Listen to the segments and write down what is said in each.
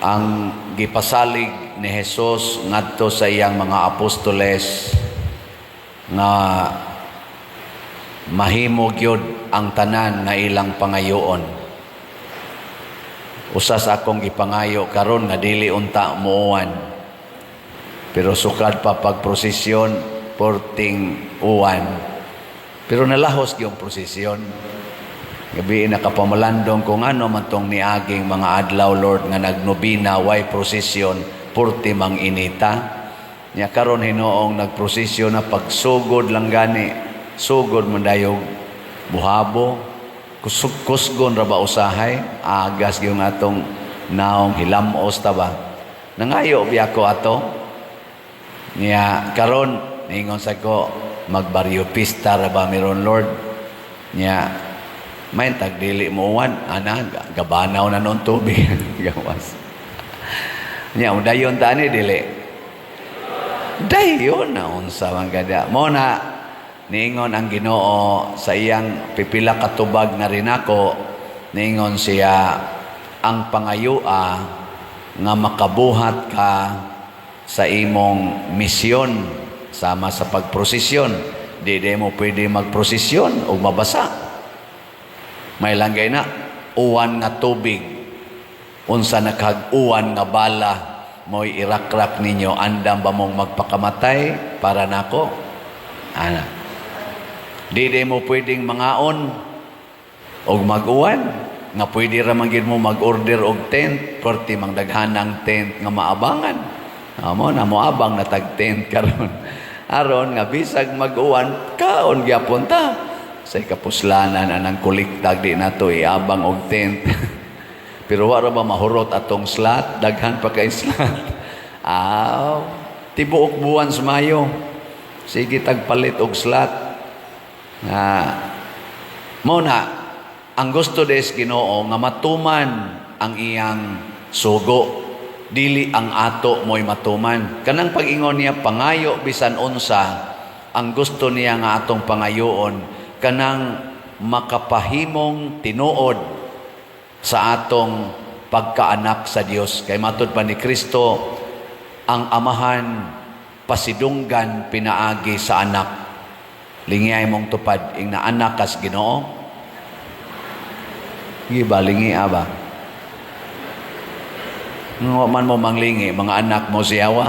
Ang gipasalig ni Jesus ngadto sa iyang mga apostoles nga mahimo gyud ang tanan nga ilang pangayoon. Usa sa akong gipangayo karon nga dili unta muuwan. Pero sukad pa pagprosesyon, porting uwan. Pero nalahos gyud prosesyon. Gabi nakapamalandong kung ano man tong niaging mga adlaw, Lord, nga nagnobina, way prosesyon, purti mang inita. Nya karon hinuong nagprosesyon na, pagsugod lang gani, sugod man dayog buhabo, kusog kusgon ra ba usahay, agas gyud atong naong, hilamos ta ba. Nangayo biya ko ato. Nya karon ningon sa ko, magbaryo pista ra ba meron, Lord. Nya may tag dili mo uwan, ana gabanaw na nun tubig gawas. Nya dayon ta ni dili. Dayon na unsa man kada. Mo na niingon ang Ginoo sa iyang pipila ka tubag nga rinako, niingon siya ang pangayua nga makabuhat ka sa imong misyon sama sa pagprosesyon. Di mo pwede magprosesyon o mabasa. May langgay na uwan nga tubig, unsa nakag-uwan nga bala mo'y irakrak ninyo, andam ba mong magpakamatay para nako? Ana di mo pwedeng mangaon og mag-uwan, nga pwede ra man gid mo mag-order og tent, perti mang daghanang tent nga maabangan. Amo na moabang na tag tent karon, aron nga bisag mag-uwan, kaon gyapon ta. Say kapuslanan anang kolektag, di nato iabang og tent. Pero wa ra ba mahurot atong slot? Daghan pa kay slot. Aw, tibuok buwan sa Mayo. Sige tagpalit og slot. Nga mo na ang gusto des Ginoo nga matuman ang iyang sugo, dili ang ato mo'y matuman. Kanang pag-ingon niya pangayo bisan unsa, ang gusto niya nga atong pangayoon kanang makapahimong tinuod sa atong pagkaanak sa Dios. Kay matud pa ni Kristo, ang Amahan pasidunggan pinaagi sa anak. Lingiyay mong tupad, ing na anak kas Ginoo. Sige ba, lingi ba? Nga man mo manglingi, mga anak mo siyawa.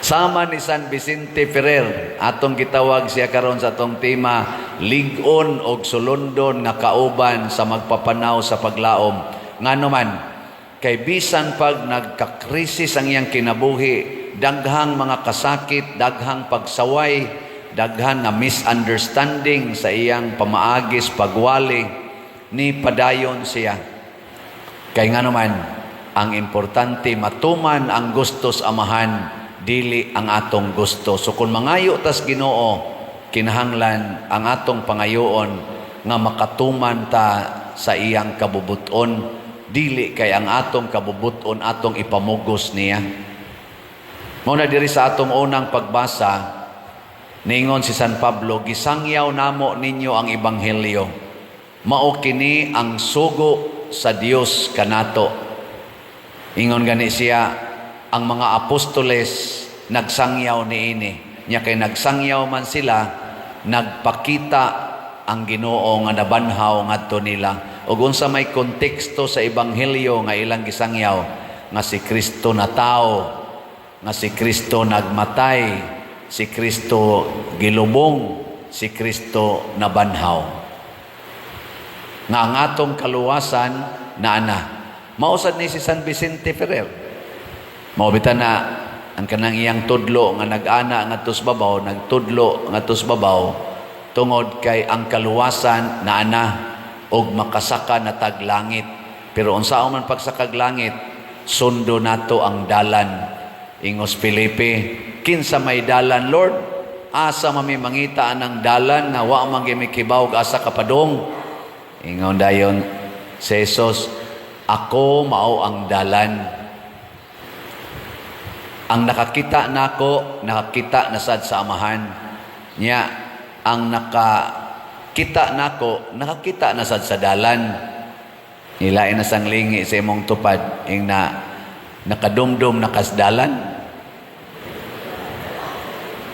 Sama ni San Vicente Ferrer, atong gitawag siya karon sa atong tema, lig-on og sulondon nga kauban sa magpapanaw sa paglaom. Ngano man, kay bisan pag nagkakrisis ang iyang kinabuhi, daghang mga kasakit, daghang pagsaway, daghan nga misunderstanding sa iyang pamaagis pagwali, ni padayon siya. Kay ngano man, ang importante matuman ang gusto sa Amahan, dili ang atong gusto. So kung mangayo tas Ginoo, kinahanglan ang atong pangayoon nga makatuman ta sa iyang kabubuton, dili kay ang atong kabubuton atong ipamugos niya. Mao na diri sa atong unang pagbasa, ningon si San Pablo, "Gisangyaw namo ninyo ang ebanghelyo. Mao kini ang sugo sa Dios kanato." Ingon gani siya, ang mga apostoles nagsangyaw niini. Nya kay nagsangyaw man sila, nagpakita ang Ginoo nga nabanhaw ngadto nila. Ug unsa may konteksto sa ebanghelyo nga ilang gisangyaw? Nga si Kristo na tao, nga si Kristo nagmatay, si Kristo gilubong, si Kristo nabanhaw. Nga ang atong kaluwasan naana. Mao sad ni si San Vicente Ferrer. Mao bitaw na ang kanang iyang tudlo nga nag-ana ngadto sa babaw, nagtudlo ngadto sa babaw tungod kay ang kaluwasan naana og makasaka na tag langit. Pero unsaon man pagsakag langit, sundo nato ang dalan. Ingos Felipe, "Kinsa may dalan, Lord? Asa mami mangita ang dalan nga wa man gyud mi kibaw og asa kapadong?" Ingon dayon si Jesus, "Ako mao ang dalan. Ang nakakita nako, nakakita na sad sa Amahan." Nya, ang nakakita nako, nakakita na sad sa dalan. Ilain na sang lingi sa imong tupad ing na nakadumdum na kas dalan.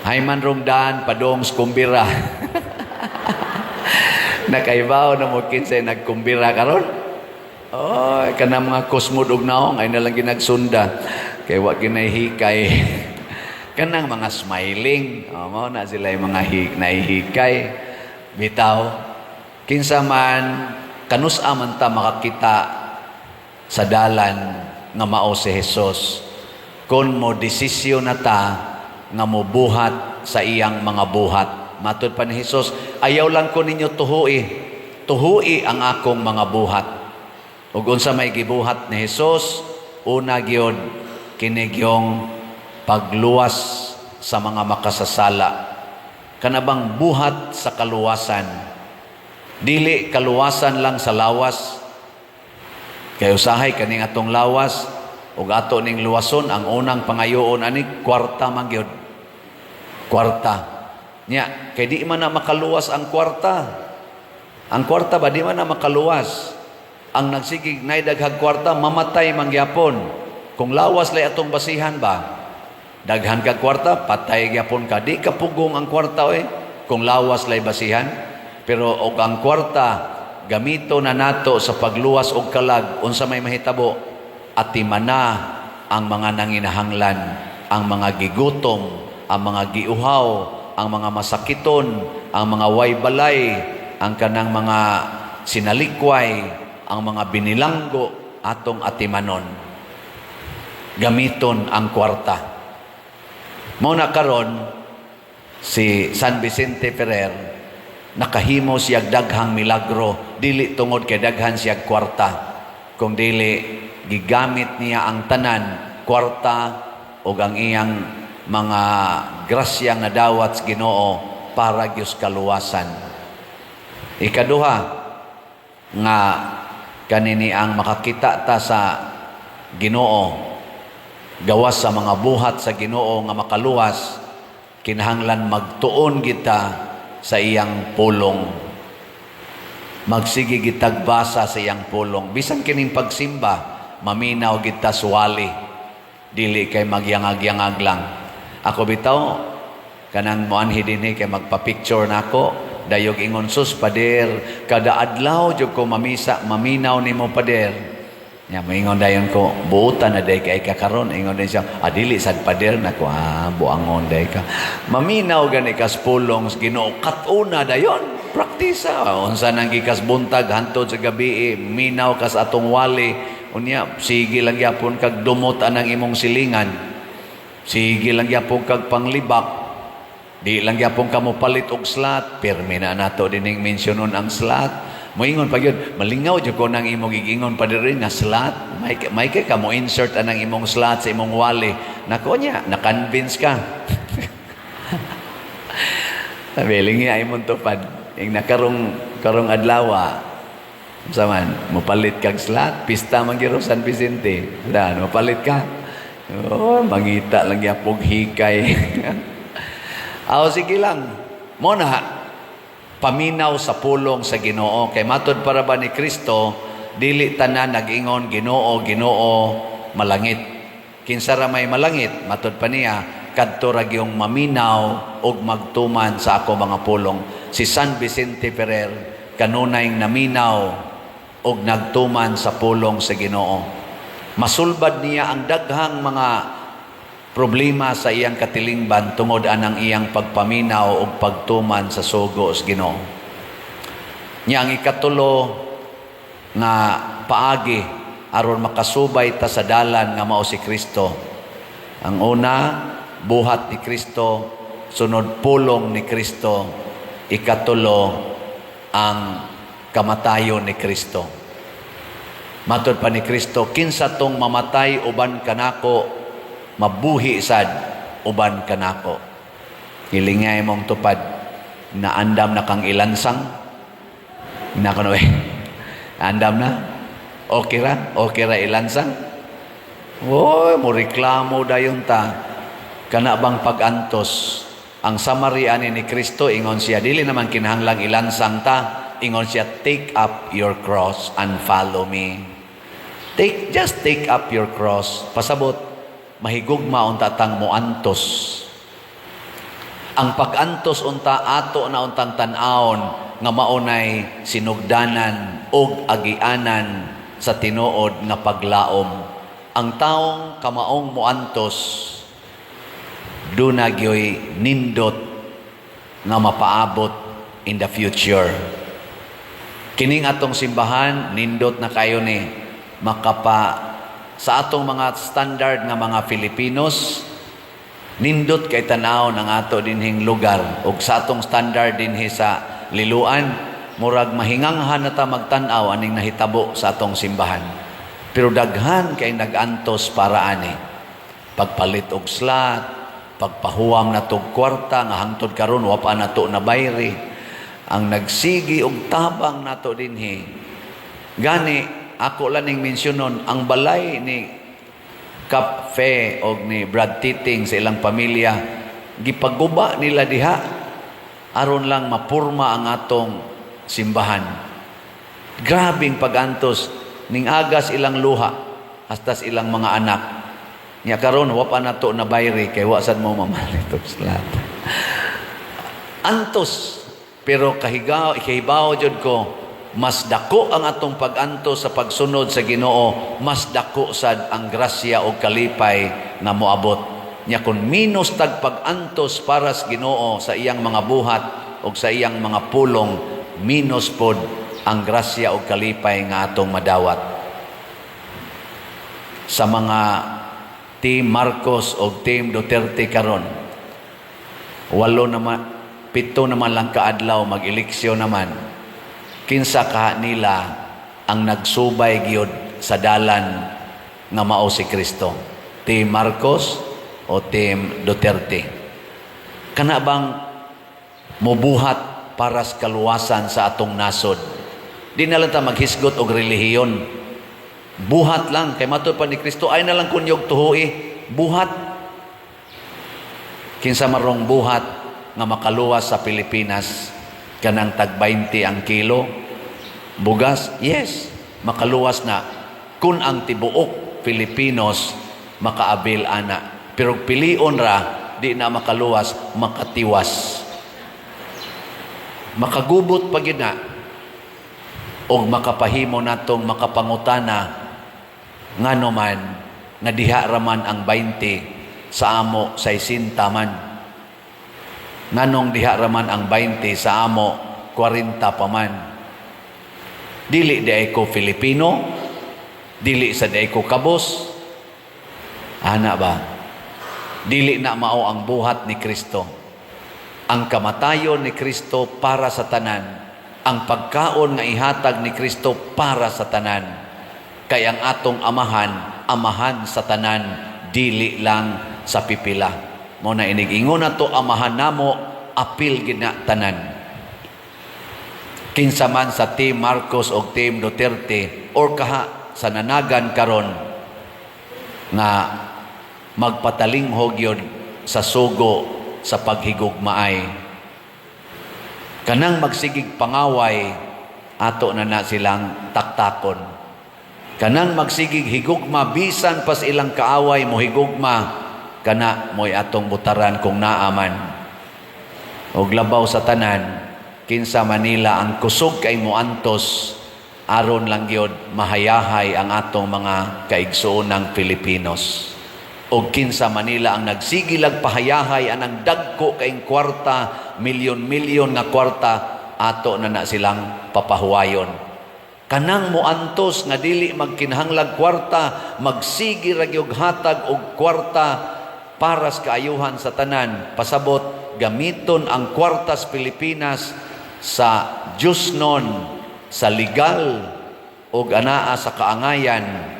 Hay man rong daan padong sa kumbira. Nakaibaw na mo kinsay nagkumbira karon? Oh, kana mga kusmod og naong ay nalang ginagsunda kay wa ginahikay. Kanang mga smiling, oh, mao na sila yung mga nahihikay. Bitaw, kinsa man, kanusa man ta makakita sa dalan nga mao si Jesus kon mo desisyon na ta nga mobuhat sa iyang mga buhat? Matud pa ni Jesus, "Ayaw lang ko ninyo tuhui, tuhui ang akong mga buhat." Ug unsa may gibuhat ni Jesus? Una gyud kini gyung pagluwas sa mga makasasala, kanabang buhat sa kaluwasan. Dili kaluwasan lang sa lawas, kay usahay kaning atong lawas ug ato ning luwason, ang unang pangayoon ani kwarta man gyud, kwarta nya. Kay di man na makaluwas ang kwarta. Ang kwarta ba, di man na makaluwas. Ang nagsigig nay daghag kwarta, mamatay man gyapon. Kung lawas lay atong basihan ba, daghan kag kwarta, patay gyapon ka. Di ka pugong ang kwarta oy kung lawas lay basihan. Pero og ang kwarta gamito na nato sa pagluwas og kalag, unsa may mahitabo? Atimana ang mga nanginahanglan, ang mga gigutom, ang mga giuhaw, ang mga masakiton, ang mga way balay, ang kanang mga sinalikway, ang mga binilanggo, atong atimanon. Gamiton ang kwarta. Mao na karon si San Vicente Ferrer, nakahimo siya daghang milagro dili tungod kay daghan siya kwarta, kung dili gigamit niya ang tanan, kwarta ug ang iyang mga grasya nga dawat sa Ginoo, para gyud kaluwasan. Ikaduha nga kanini ang makakita ta sa Ginoo gawas sa mga buhat sa Ginoo nga makaluwas, kinahanglan magtuon kita sa iyang pulong. Magsige gitag basa sa iyang pulong. Bisan kining pagsimba, maminaw kita suwali, dili kay magyangag-yangag lang. Ako bitaw, kanang moanhi dinhi kay magpa-picture nako, dayog ingon, "Sus, pader, kada adlaw jud ko mamisa, maminaw nimo, pader." Nya moingon dayon ko, "Buutan na day kay ka karon." Ingon din siya, "Ah, dili sad, pader." Nako, "Ah, buangon day ka." Maminaw gani kas pulong sa Ginoo, kat-una dayon. Praktisa. Unsa nang gikas buntag hantod sa gabi, minaw kas atong wali. Unya, sige lang gyapon kag dumot anang imong silingan. Sige lang gyapon kag panglibak. Di lang gyapon ka mo palit og slot. Pirmi na nato dining mensyonon ang slot. Moingon pa gyud, "Malingaw jud ko nang imong gigingon pa diri nga slot. May kay ka mo insert anang imong slot sa imong wali." Nako niya, na-convince ka. Sabi, lingi ay imong tupad. Ing nakarong karong adlaw, unsa man, mopalit kag slot, pista man gyud San Vicente. Dan, mopalit ka. Oh, mangita lang gyapog hikay. Aw, sige lang. Mo na, paminaw sa pulong sa Ginoo, kay matod para ba ni Kristo, dili tanan nag-ingon, "Ginoo, Ginoo," malangit. Kinsa ra may malangit? Matod pa niya, kadto ra gyung maminaw ug magtuman sa ako mga pulong. Si San Vicente Ferrer kanunay naminaw ug nagtuman sa pulong sa Ginoo. Masulbad niya ang daghang mga problema sa iyang katilingban tungod anang iyang pagpaminaw ug pagtuman sa sugo sa Ginoo. Nya ang ikatulo nga paagi aron makasubay ta sa dalan nga mao si Kristo. Ang una, buhat ni Kristo, sunod, pulong ni Kristo, ikatulo, ang kamatayon ni Kristo. Matod pa ni Kristo, "Kinsa tong mamatay uban kanako, mabuhi sad uban kanako." Hilingay mong tupad, naandam na kang ilansang. Na kuno eh. Andam na? Okay ra? Okay ra ilansang? Oy, mo reklamo dayon ta. Kana bang pag-antos? Ang summary ani ni Kristo, ingon siya, dili naman kinahanglang ilansang ta. Ingon siya, "Take up your cross and follow me." Just take up your cross. Pasabot, mahigugma unta tang muantos. Ang pag-antos unta, ato na untang tan-awon nga maunay sinugdanan og agianan sa tinuod nga paglaom. Ang taong kamaong muantos, duna gyoy nindot nga mapaabot in the future. Kining atong simbahan, nindot na kayo ni makapa sa atong mga standard nga mga Filipinos. Nindot kay tanaw ng ato dinhing lugar ug sa atong standard dinhi sa Liloan, murag mahinganghan na ta magtan-aw aning nahitabo sa atong simbahan. Pero daghan kay nag-antos para ani. Pagpalit og slot, pagpahuwam na tog kwarta nga hangtod karon wa pa nato na bayri. Ang nagsigi og tabang nato dinhi. Gani ako lang ning mensyonon ang balay ni Cap Fe og ni Brad Titing sa ilang pamilya, gipaguba nila diha aron lang mapurma ang atong simbahan. Grabing pagantos, ning agas ilang luha hasta sa ilang mga anak. Nya karon wa pa nato na bayri kay wa sad mo mamalit og slot. Antos, pero kahigaw kahibaw jud ko, mas dako ang atong pag-antos sa pagsunod sa Ginoo, mas dako sad ang grasya o kalipay nga moabot. Nya kun minus tag pag-antos para sa Ginoo, sa iyang mga buhat o sa iyang mga pulong, minus pod ang grasya o kalipay nga atong madawat. Sa mga Team Marcos o Team Duterte karon, 8 naman, 7 naman lang kaadlaw, mag-eleksyon naman. Kinsa ka nila ang nagsubay gyud sa dalan nga mao si Kristo? Team Marcos o Team Duterte? Kana bang mubuhat para sa kaluwasan sa atong nasod? Di na lang ta maghisgot og relihiyon. Buhat lang kay matud pa ni Kristo, ay na lang kunyog tuhui, buhat. Kinsa marong buhat nga makaluwas sa Pilipinas? Kanang tag 20 ang kilo bugas? Yes, makaluwas na kun ang tibuok Filipinos makaabil ana. Pero pilion ra, di na makaluwas, makatiwas, makagubot pa gyud na og makapahimo natong makapangutana, ngano man nga diha raman ang 20, sa amo 60 man? Nganong diha raman ang 20, sa amo 40 pa man? Dili di ko Filipino? Dili sa di ko kabos ana ba? Dili na mao ang buhat ni Kristo. Ang kamatayon ni Kristo para sa tanan, ang pagkaon nga ihatag ni Kristo para sa tanan, kay ang atong amahan, amahan sa tanan, dili lang sa pipila. Mo na inig ingon nato, amahan namo, apil gid na tanan. Kinsa man sa Team Marcos o Team Duterte or kaha sa nanagan karon nga magpatalinghog yun sa sugo sa paghigugmaay, kanang magsigig pangaway, ato na na silang taktakon. Kanang magsigig higugma bisan pas ilang kaaway, mo higugma, kana mo'y atong butaran kung naaman. Og labaw sa tanan, kinsa Manila ang kusog kay moantos aron lang gyud mahayahay ang atong mga kaigsuonang Filipinos. Og kinsa Manila ang nagsigilag pahayahay anang dagko kaing kwarta, milyon-milyon nga kwarta, ato na na silang papahuwayon. Kanang moantos nga dili magkinahanglag kwarta, magsigi ra gyud hatag og kwarta para sa kaayuhan sa tanan. Pasabot, gamiton ang kwartas Pilipinas sa Diyosnon, sa legal og anaa sa kaangayan,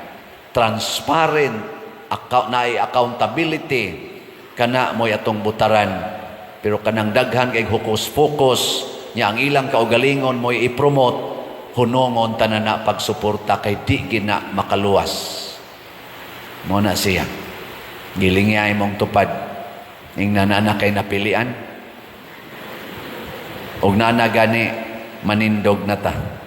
transparent, account, naay accountability, kana mo'y atong butaran. Pero kanang daghan kay hocus-pocus nya ang ilang kaugalingon mo'y i-promote, hunongon tanan na pagsuporta kay di gina makaluwas. Mo na siya. Gilingi mong tupad. Ing na kay napilian. Og nana gani Manindog na ta.